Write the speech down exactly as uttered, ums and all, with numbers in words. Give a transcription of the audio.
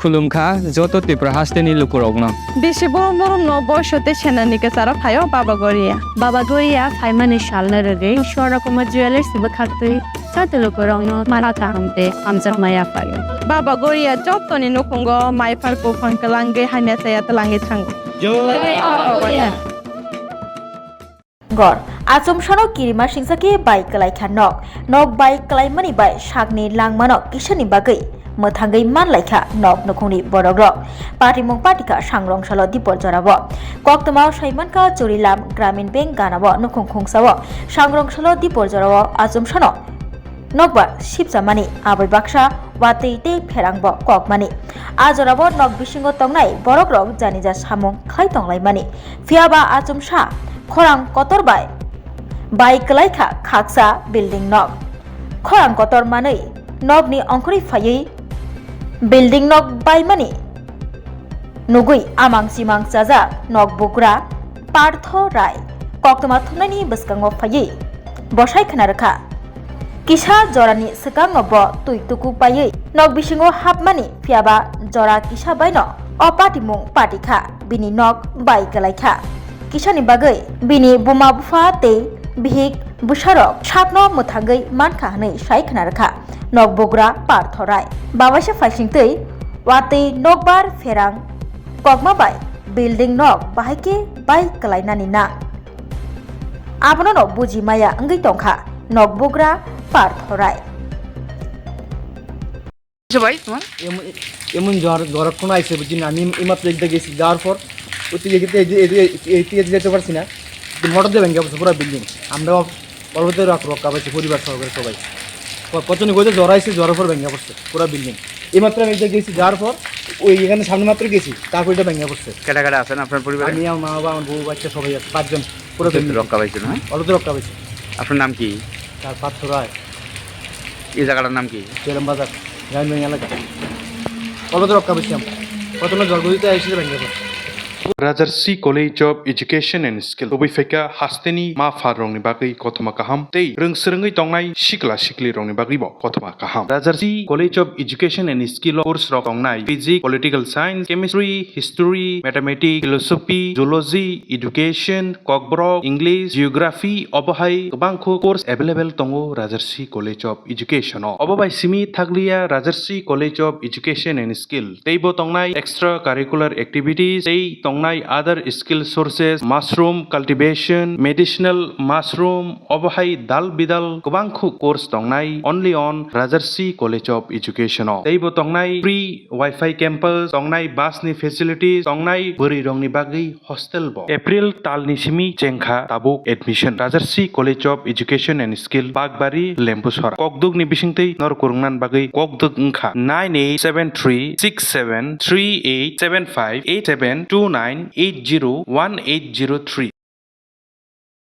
Khulumkha joto Tripura hasteni lukurokno. Bisi borom borom no boiso tei senani kwcharo phaio Baba Goria. Baba Goria phaimani salno rwgwi Swarnakuma Jewellers bwkhaktwi joto lukurokno mara kaham tei hamjakma yaphaio. Baba Goria jotoni nukhungo maiphar buphang kwlangwi hamya chaya twlangwi thango. Gor. Achomsano kirima singsa khe bai kwlaikha nok. Nok bai kwlaimani bai sakni langmano kisani bagwi mwthangwi manlaikha nok nukhungni borokrok. Patimung patikha Sangro Wngsalo Dipor jorao. Koktwmao saimankha Churilam Gramin Bank ganao nukhung khungsao Sangro Wngsalo Dipor jorao achomsano nokbar sipchamani, aboi baksa watwi tei pherangbo kokmani. A jorao nok bisingo tongnai borokrok janija samung khlai tonglaimani. Phiyaba achomsa khorang kotor bai bai kwlaikha khaksa building nok. Khorang kotor manwi nokni ongkhorwi phaiwi building nok baimani nugwi amang chimang chajak nok bugra Partho Rai koktwma thumnaini bwskango phaiwi bosai khna rwkha. Kisa jorani swkango bo twi tuku paiwi nok bisingo hapmani, phiyaba jora kisa baino o patimung patikha, bini nok bai kwlaikha. Kisani bagwi bini buma bupha tei bihik bwsarok sakno mwthangwi mankha hwnwi sai khna rwkha nok bugra Partho Rai. Babaisa phaisingtwi watwi nokbar pherang kokma bai building nok bahai khe bai kwlainani nang. Abono no buji maya wngwi tongkha nok bugra Partho Rai. Bhai, তোমার? এমন, এমন জ্বর, জ্বর এখন আইছে, বুঝলি না? আমি এইমাত্র এক জায়গায় গেছি, যাওয়ার পর ওই তুই এদিকে, এদিকে, এদিকে, এদিকে যেতে পারছি না। একদম হঠাৎ দিয়ে ভেঙে পড়ছে পুরো বিল্ডিং। আমরা অল্পতে রক-, রক্ষা পাইছি, পরিবার সহকারে সবাই। প-, প্রচণ্ড গতিতে জ্বর আইছে, জ্বরের পর ভেঙে পড়ছে পুরো বিল্ডিং। এইমাত্র আমি এক জায়গায় গেছি, যাওয়ার পর ওই এখানে সামনে মাত্র গেছি, তারপর এটা ভেঙে পড়ছে। কেটা কেটা আছেন আপনার পরিবারে? আমি, আমার মা, বাবা, আমার বউ, বাচ্চা সবাই আছে, পাঁচজন। পুরো অল্পতে বিল্ডিং। রক্ষা পাইছেন, হ্যাঁ? অল্পতে রক্ষা পাইছি। আপনার নাম কি? তার পার্থ রায়। এই জায়গাটার নাম কি? জেরম বাজার, গ্রামীণ এলাকা। কত রক্ষা পেয়েছি আমরা। কত না জলগুলিতে এসে ভেঙে পড়ে। Rajarsi College of Education and Skill, tubui phaikha hasteni ma pha rokni bagwi kothoma kaham tei rwng swrwngwi tongnai sikla sikli rokni bagwibo kothoma kaham. Rajarsi College of Education and Skill o course rok tongnai physics, political science, chemistry, history, mathematics, philosophy, zoology, education, Kokborok, English, Geography, obo hai kwbangkho course available tongo Rajarsi College of Education o. Obo bai simi thakliya Rajarsi College of Education and Skill. Teibo tongnai extra curricular activities, tei tongnai other skill sources, mushroom cultivation, medicinal mushroom, obo hai dal bidal kwbangkho course tongnai only on Rajarsi College of Education o. Teibo tongnai free Wi-Fi campus, tongnai bus ni facilities, tongnai bwrwi rokni bagwi hostel bo. April tal ni simi chengkha tabuk admission. Rajarsi College of Education and Skill, Bakbari, Lembusora. Kokduk ni bisingtwi nor kwrwngna bagwi kokduk wngkha nine eight seven three six seven three eight seven five eight seven two nine eight zero one eight zero three.